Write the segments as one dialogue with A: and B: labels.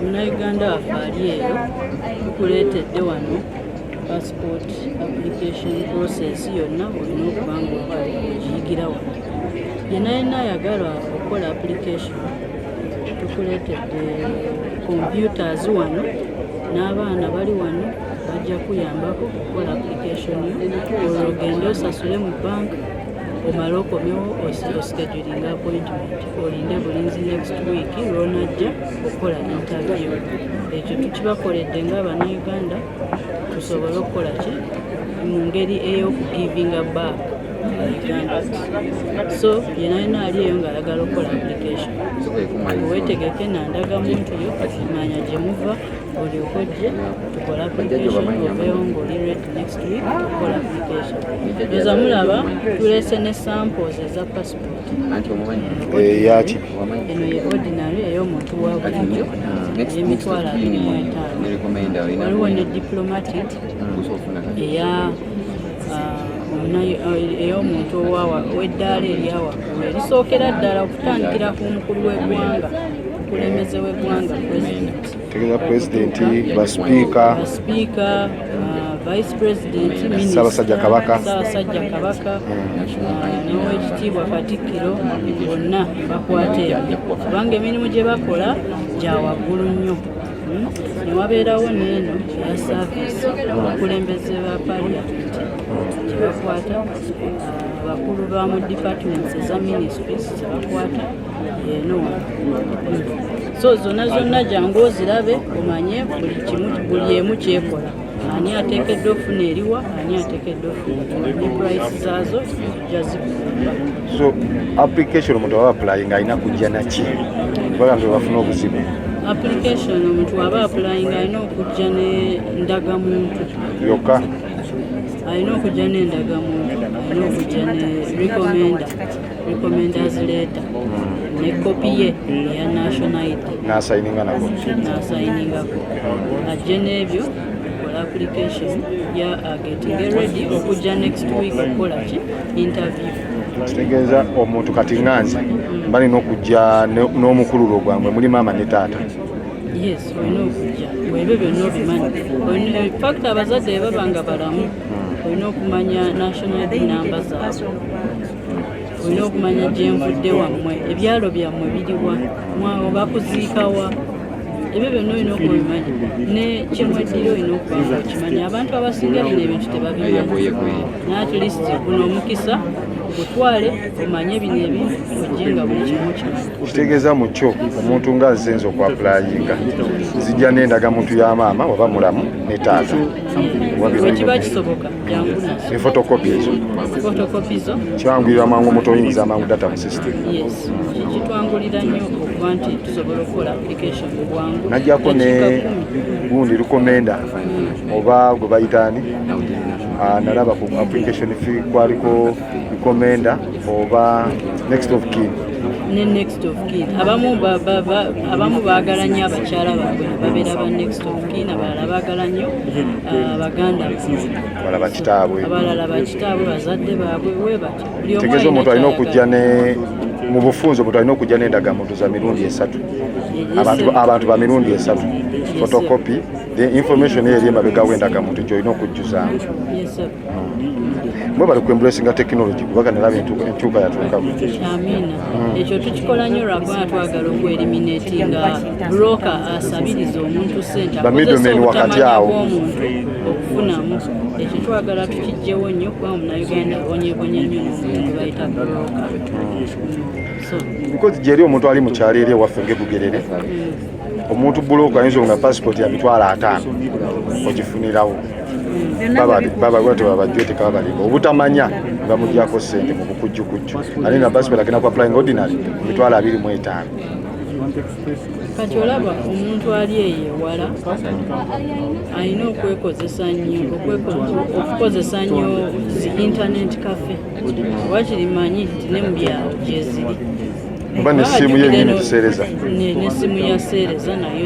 A: Munnayuganda waffe ali eyo, tukuleetedde wano passport application process yonna. Olina okuba nga ogiyigira wano. Yenna yenna ayagala okukola application, tukuleetedde computers wano n'abaana bali wano, bajja kuyambako okukola application yo. Olwo ogende osasule mu bank, omale okomewo oschedulinga appointment, olinde bulinzi next week lwonajja okukola interview. Ekyo tukibakoledde ng'Abannayuganda tusobole okukola ki mu ngeri ey'okugivinga back Uganda. So yena yena ali eyo ng'ayagala okukola application, weetegeke nandagamuntu yo, manya gye muva, olyoke ojje tukole application, oveewo ng'oli ready next week okukola application. Oza mulaba tuleese ne samples eza passport.
B: Eyaki?
A: Eno ye ordinary ey'omuntu wa bulijjo ey'emitwalo 25. Waliwo ne diplomatic eya ey'omuntu ow'eddaala eryawaggulu, erisookera ddala okutandikira ku mukulu w'eggwanga, omukulembeze w'eggwanga, president.
B: Tegeeza pulezidenti, basipiika.
A: Sipiika, vice president, minister,
B: Ssaabasajja Kabaka.
A: Ssaabasajja Kabaka, n'owekitiibwa Katikkiro, bonna bakwata ebyo kubanga emirimu gye bakola gya waggulu nnyo. Ne wabeerawo n'eno eya service, abakulembeze ba parliament gye bakwata, abakulu ba mu departments eza ministries ze bakwata eno wano. So zonna zonna jangu ozirabe, omanye buli kimu, buli emu kyekola, ani ateekeddwa okufuna eriwa, ani ateekeddwa okufuna eriwa, ne price zaazo tujja zikugamba.
B: So application, omuntu aba applying alina kujja naki? Kubanga nti bafuna obuzibu.
A: Application, omuntu aba applying alina okujja n'endagamuntu.
B: Yokka?
A: Alina okujja n'endagamuntu, alina okujja ne recommenders letter ne kopi ye eya national ID.
B: N'asayininga nako.
A: N'asayiningako, ajje n'ebyo, kola application ya agetinge ready okujja next week okukola ki? Interview.
B: Kitegeeza omuntu kati ŋŋanze mba nina okujja n'omukululo gwange muli maama ne taata?
A: Yes, olina okujja ebyo byonna obimanyi. In fact, abazadde bwe baba nga balamu, olina okumanya national ID namba zaabwe, olina okumanya gyenvudde wammwe, ebyalo byammwe biriwa, oba kuziikawa, ebyo byonna olina okuba obimanyi. Ne kyemweddira olina okuba nga okimanyi. Abantu abasinga bino ebintu tebabimanyi, naye at least guno omukisa gutwale omanye bino ebintu, ojje nga buli kimu okimanyi.
B: Kitegeeza mu kyo omuntu nga nze nza okuapplyinga, nzijja n'endagamuntu ya maama oba mulamu ne taata. Oba
A: bwe kiba kisoboka, jangu nazo.
B: Ne photocopy ezo.
A: Photocopy zo.
B: Kyanguyira mangu omuntu oyingiza amangu data mu system.
A: Yes, kitwangulira nnyo okuba nti tusobola okukola application mu bwangu.
B: Najjako ne
A: Dakiika 10.
B: Gundi recommender oba gwe bayitaani. Nalaba ku application fee kwaliko recommender oba next of kin.
A: Ne next of kin. Abamu abamu baagala nnyo abakyala baabwe ne babeera ba next of kin, abalala baagala nnyo baganda baabwe.
B: Abalala bakitaabwe.
A: Abalala bakitaabwe, bazadde baabwe, we batyo. Buli omu
B: Tegeeza omuntu alina okujja
A: ky'ayagala.
B: Ne mu bufunze omuntu alina okujja n'endagamuntu za mirundi esatu. Abantu ba mirundi esatu, photocopy, the information eyo eri emabega w'endagamuntu gyolina okujjuzaamu.
A: Yes, sir.
B: Mwe bali ku embracinga technology, kubanga nalaba enkyuka yatuukako.
A: Amiina. Ekyo tukikola nnyo lwakuba twagala okueliminatinga broker asabiriza omuntu sente,
B: Ba middlemen
A: akozesa
B: wakati
A: obutamanya
B: awo.
A: bw'omuntu okufunamu. Ekyo twagala tukijjewo nnyo kuba Munnayuganda abonyebonye nnyo n'omuntu gwe bayita broker. So
B: Because gyeri omuntu ali mu kyalo eri ewaffe ngebugerere, omuntu broker ayinza nga passport ya 500,000 ogifunirawo. Baba tebabajweteka, babalimba obutamanya ne bamugyako sente mu bukujjukujju, ate nga passport agenda ku applying ordinary mu 25,000.
A: Kati olaba omuntu ali eyo ewala alina okwekozesa nnyo, okukozesa nnyo zi internet cafe, wakiri manyi nti ne mu byalo gyeziri.
B: Oba n'essimu ye yennyini tuseereza.
A: N'essimu ya seereza nayo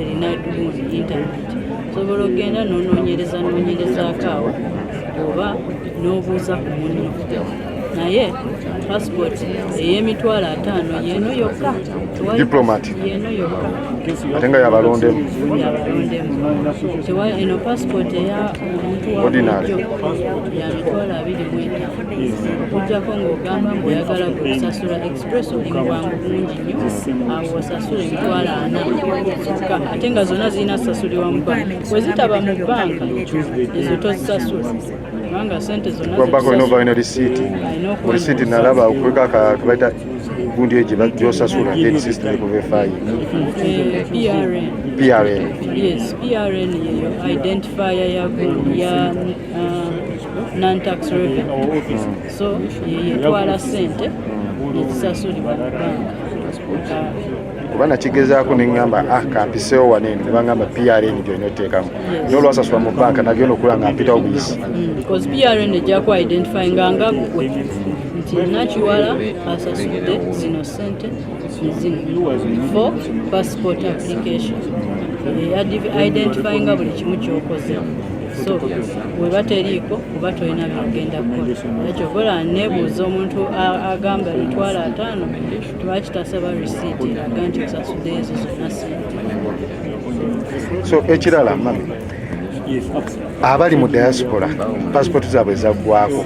A: erina gundi internet, osobola okgenda nonoonyereza noonyerezaako awo oba n'obuuza ku munno. Naye passport ey'emitwalo 50 yeeno yokka.
B: Diplomat.
A: Yeeno yokka.
B: Ate nga yabalondemu.
A: Yabalondemu. Eno passport eya omuntu wa
B: Ordinary.
A: bulijjo ya 25,000, okuggyako ng'ogamba ng'oyagala kusasula express, oli mu bwangu bungi nnyo, awo osasula 400,000 zokka, ate nga zonna zirina kusasulibwa mu banka. Bwe zitaba mu banka, ezo tozisasula, kubanga sente zonna
B: Kuba banka olina
A: zetusasula
B: ova olina risiiti.
A: Alina okuba
B: Mu risiiti nalaba okuliko kebayita gundi eyo gyosasula, then system ekuverifying.
A: PRN.
B: PRN.
A: Yes, PRN yeyo identifier ya gundi ya non-tax revenue. So yetwala sente nezisasulibwa mu banka.
B: Kuba nakigezaako neŋŋamba, ah, kampiseewo wano eno, ne baŋŋamba PRN gyolina oteekamu. Naye olwasasula mu banka, nagenda okula nga mpitawo buyisi.
A: Because PRN ejja ku identifyinga nga ggwe nti Nakiwala asasudde zino sente zino for passport application. Identifyinga buli kimu kyokoze. So weba teriiko, oba tolina byogenda kukola. Ekyo kola nebuuza omuntu agamba 50,000, lwaki tasaba receipt eraga nti osasudde ezo zonna sente?
B: So ekirala, mami, abali mu diaspora passport zaabwe zaggwako,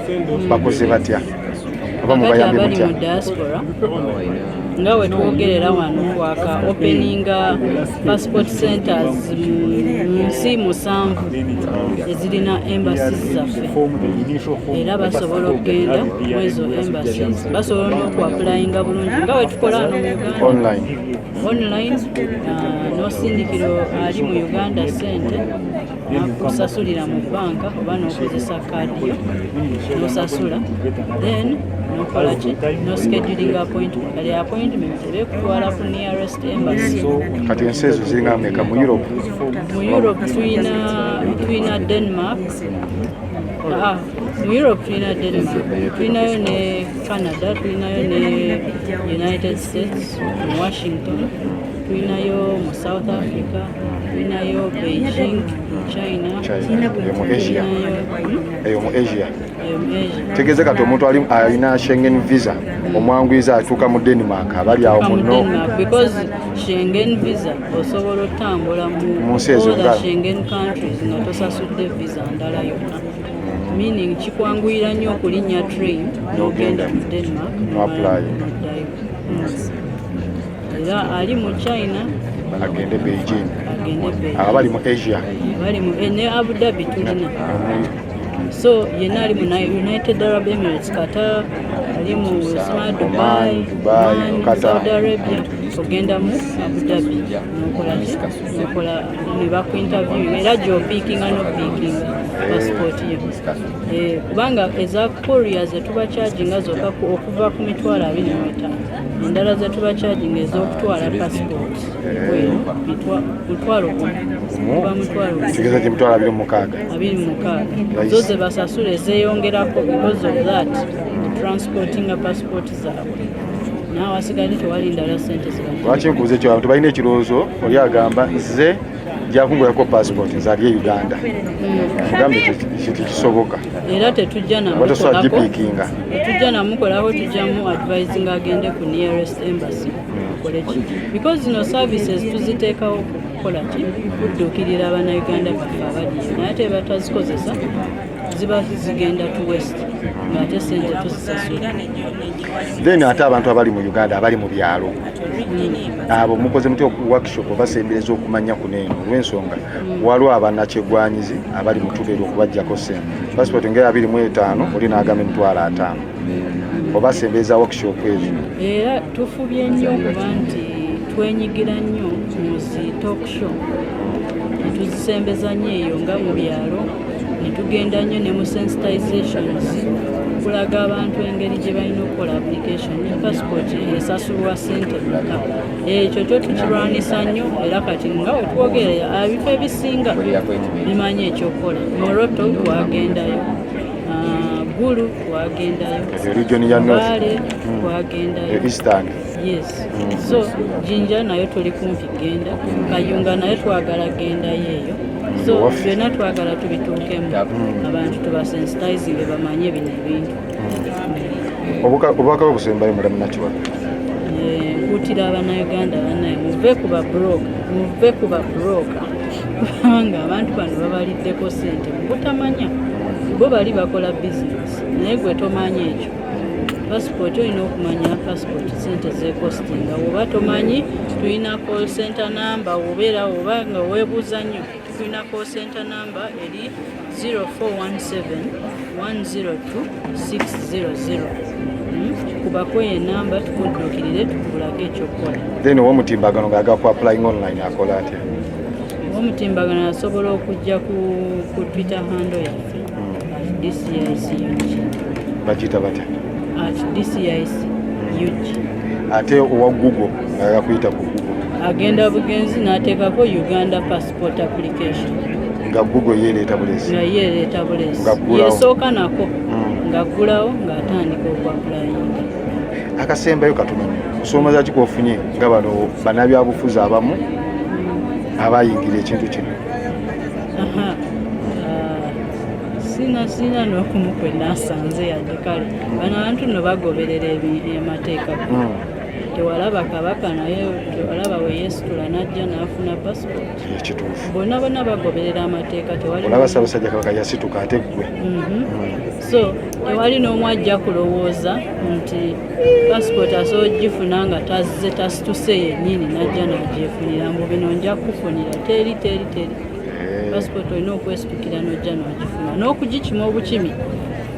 B: bakoze batya oba
A: Kati
B: mubayambye
A: abali
B: mutya?
A: mu diaspora, nga we twogerera wano, twaka openinga passport centers mu nsi musanvu ezirina embassies zaffe, era basobola okugenda mu ezo embassies, basobola n'okuapplyinga bulungi nga we tukola wano mu Uganda.
B: Online.
A: Online, n'osindikira ali mu Uganda sente, nakusasulira mu banka oba n'okozesa kaadi yo n'osasula, then nokola ki, noscheduling appointment. Kali appointment eba ekutwala ku nearest embassy.
B: Kati ensi ezo ziringa meka mu Europe?
A: Mu Europe tulina Denmark. Mu Europe tulina Denmark, tulinayo ne Canada, tulinayo ne United States mu Washington, tulinayo mu South Africa, tulinayo Beijing mu China.
B: China, eyo mu Asia.
A: Tulinayo,
B: Eyo mu Asia.
A: Eyo mu Asia.
B: Tegeeze kati omuntu alina Schengen visa, omwanguyiza atuuka mu Denmark, abali awo
A: Mu
B: muno.
A: Denmark, because Schengen visa osobola otambula mu
B: Mu nsi ezo
A: all the Schengen countries nga tosasudde visa ndala yonna, meaning kikwanguyira nnyo okulinnya train n'ogenda mu Denmark.
B: No-apply.
A: N'oddayo. Era ali mu China
B: agende Beijing.
A: Agende Beijing.
B: Abali mu Asia?
A: Bali mu ne Abu Dhabi tulina. So yenna ali mu United Arab Emirates, Qatar, ali mu sma Dubai,
B: Dubai,
A: Oman,
B: Qatar.
A: Saudi Arabia, ogenda mu Abu Dhabi nokola ki, nokola ne bakuinterview, era gyopiikinga nopiikinga passport yo. Kubanga eza courier zetuba charginga zokka okuva ku 25,000, endala zetuba charginga ez'okutwala passport bweru 10,000, kuba 10,000.
B: Kitegeeza ki, 26,000?
A: 26.
B: Rahisi.
A: Zo ze basasula ezeeyongerako because of that transportinga passport zaabwe, naawasigadde tewali ndala sente ziba.
B: Lwaki nkubuza ekyo? Abantu balina ekirowoozo, oli agamba nze njakungulako passport, nze ali e Uganda. Mugambe ekyo tekisoboka.
A: Era tetujja
B: Oba tosobola
A: namukolako.
B: gipiikinga.
A: Tetujja namukolako, tujjamu advising agende ku nearest embassy akole ki, because zino services tuziteekawo kukola ki, kudduukirira abannayuganda baffe abali, naye ate batazikozesa, ziba zigenda to waste ng'ate sente tuzisasula.
B: Then ate abantu abali mu Uganda, abali mu byalo, abo mukoze mutya workshop obasembereza okumanya kuno eno? Olw'ensonga waliwo abanakyegwanyizi abali mu tubeera okubajjako sente, passport nga 25, oli n'agamba 50,000. Obasembereza workshop ezo?
A: Era tufubye nnyo okuba nti twenyigira nnyo mu zi talk show, netuzisembeza nnyo eyo nga mu byalo, netugenda nnyo ne mu sensitizations kulaga abantu engeri gye balina okukola application ne passport esasulwa sente meka. Ekyo kyo tukirwanisa nnyo, era kati nga wetwogerera ebifo ebisinga bimanyi ekyokukola. Moroto twagendayo, Gulu twagendayo.
B: Eyo region ya North.
A: Mbale twagendayo.
B: Eastern.
A: Yes. So Jinja nayo tuli kumpi genda, Kayunga nayo twagala gendayo eyo. So
B: Ewaffe.
A: byonna twagala tubituukemu, abantu tubasensitizinge bamanye bino ebintu.
B: Obubaka bwe busembayo, mulamu Nakiwala?
A: Nkuutira Abannayuganda bannaye, muve ku babroka, muve ku babroka, kubanga abantu bano babaliddeko sente mu butamanya. Bo bali bakola bizinesi, naye gwe tomanyi ekyo. Passport, olina okumanya passport sente zecostinga. Woba tomanyi, tulina call center number. Wobeera oba nga weebuuza nnyo, tulina call center number eri 0417 102 600. Kubako enamba, tukudduukirire, tukubulako ekyokukola.
B: Then ow'omutimbagano ng'aga ku applying online akola atya?
A: Omutimbagano asobola okujja ku Twitter handle yaffe, @DCICUG.
B: Bagiyita batya?
A: @DCICUG.
B: Ate owa Google ng'aga kuyita ku Google?
A: Agenda bugenzi n'ateekako Uganda passport application.
B: Nga Google yeereeta bulesi?
A: Nga yeereeta bulesi.
B: Ng'aggulawo.
A: Yesooka nako, ng'aggulawo, ng'atandika okuapplyinga.
B: Akasembayo katono nnyo, kusoomoza ki kwofunye nga bano bannabyabufuzi abamu abayingira ekintu kino?
A: Aha. Ah, sina n'okumu kwe nasanze yadde. Kale bano abantu nno bagoberera amateeka. Tewalaba kabaka naye, tewalaba we yeesitula n'ajja n'afuna passport?
B: Ekituufu.
A: Bonna bonna bagoberera amateeka, tewali.
B: Olaba Ssaabasajja Kabaka yasituka, ate ggwe?
A: So tewali n'omu ajja kulowooza nti passport asobola ogifuna nga tazze, tasituse yennyini n'ajja n'agyefunira, mbu bino nja kufunira. Teri, teri, teri. Passport olina okwesitukira n'ojja n'ogifuna. N'okugikima obukimi,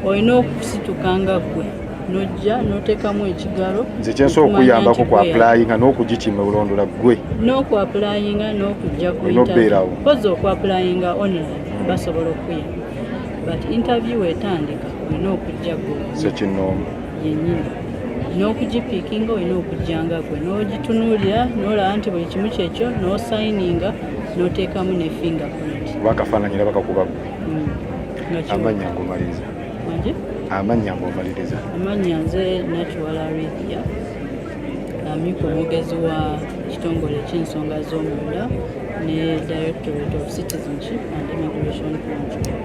A: olina okusituka nga ggwe n'ojja n'oteekamu ekigalo.
B: Nze kyensobola
A: okumanya
B: okuyambako
A: nti
B: ku
A: gwe
B: applyinga n'okugikima, olondola ggwe.
A: N'okuapplyinga n'okujja ku
B: Olina okubeerawo.
A: Pozi okuapplyinga online basobola okuyamba, but interview etandika, olina okujja gwe
B: Sekinnoomu.
A: yennyini n'okugipickinga. Olina okujja nga gwe n'ogitunuulira, n'olaba nti buli kimu kyekyo, n'osigninga, n'oteekamu ne fingerprint.
B: Kuba akafaananyi era bakakuba ggwe.
A: Nga
B: Amannya ng'omaliriza?
A: Wanje?
B: Amannya ng'omaliriza.
A: Amannya nze Nakiwala Lydia, amyuka omwogezi wa kitongole eky'ensonga z'omunda ne Directorate of Citizenship and Immigration Control.